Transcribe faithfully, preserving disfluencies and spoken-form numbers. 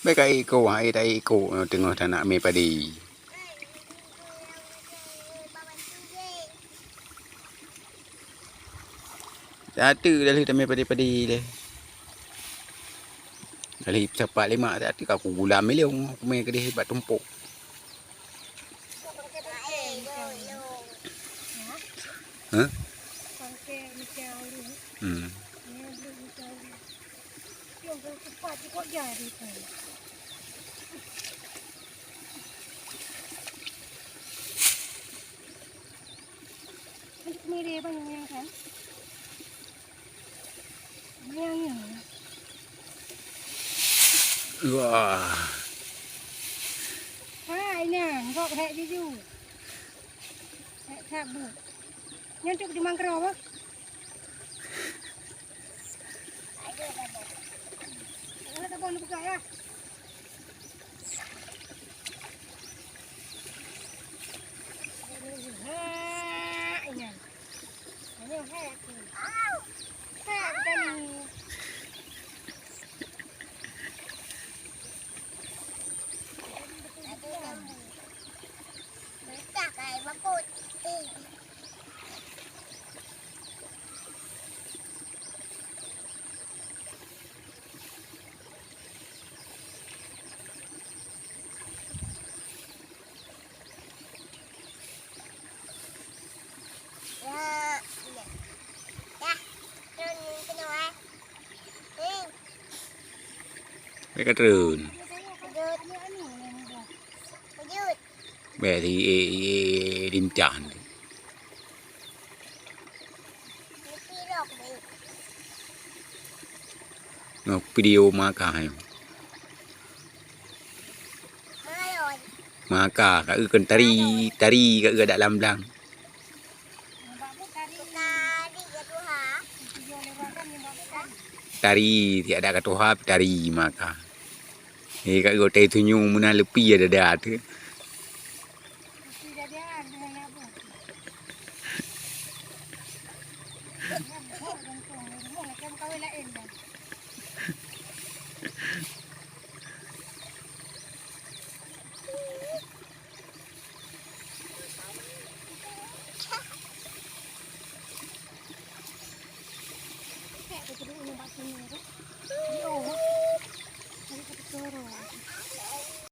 Bèk ka iko, hai ta iko, teungoh tanak mè padi. Satu dah lheueh tamè padi-padi lé. Dah lheueh sapat lima satu ka ku gulam milong, ku mè keudeh bak tumpok. Hah? Hmm. Untuk kemiri apa yang kan? Yang ni. Wah. Hai nyan, gok hek jiju. Hek sabu. Nyan cuk di mangkro apa? Ayo, tabon buka ya. Mereka turun. Bèk, i, i, i, lincah. Ngon video maka nyoe. Maka ka eu kon tari, tari ka eu adak lam blang. Tari, tiada ka tuha, tari maka. Eh, ka geutai tunyong meunan leupie dada tu.